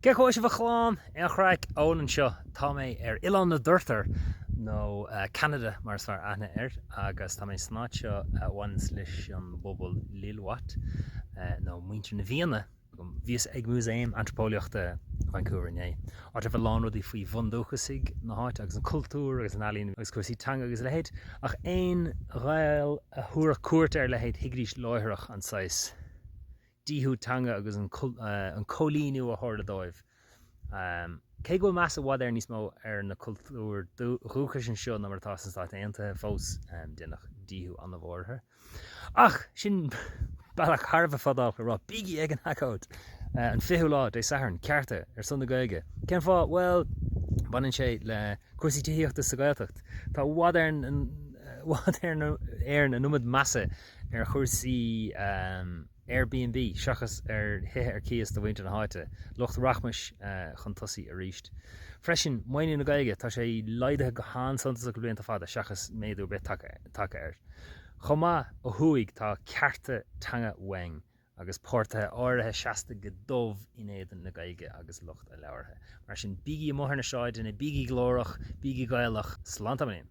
Cén chaoi a bhfuil sibh a chlann? Aon chraic? Eoin anseo. Tá mé ar Oileán na dTurtar, nó Ceanada mar is fearr aithne air, agus tá mé san áit seo a bhaineanns leis an bpobal Lil'wat, nó Muintir na bhFianna. Bhíos ag Músaem Antraipeolaíochta Vancouver inné, áit a raibh a lán rudaí faoi bhundúchasaigh na háite agus an cultúr agus an ealaín agus cúrsaí teanga agus a leithéid, ach aon Ghael a thabharfadh cuairt ar a leithéid thuigfidís láithreach an saghas díothú teanga agus an coilíniú a tharla dóibh. Cé go bhfuil meas i bhfad Éireann níos mó ar na cultúir dhúchais anseo ná mar atá sna Stáit Aontaithe, fós deineadh díothú an-mhór orthu. Ach sin bealach thar a bheith fadálach le rá, bígí ag an agóid! An 20ú lá, Dé Sathairn, cearta ar son na Gaeilge. Cén fáth? Bhuel, baineann sé le cúrsaí tithíochta sa Ghaeltacht. Tá i bhfad Éireann an iomad measa ar chúrsaí Airbnb seachas ar thithe ar cíos do mhuintir na háite, lucht rachmais chun tosaigh arís. Freisin, maoiniú na Gaeilge, tá sé laghdaithe go han-suntasach le blianta fada seachas méadú ar bith tagtha air. Chomh maith, ó thuaidh tá cearta teanga uainn agus páirtithe áirithe seasta go dubh in éadan na Gaeilge agus lucht a labhartha. Mar sin, bígí amuigh ar na sráideanna, bígí glórach, bígí Gaelach. Slán tamaillín!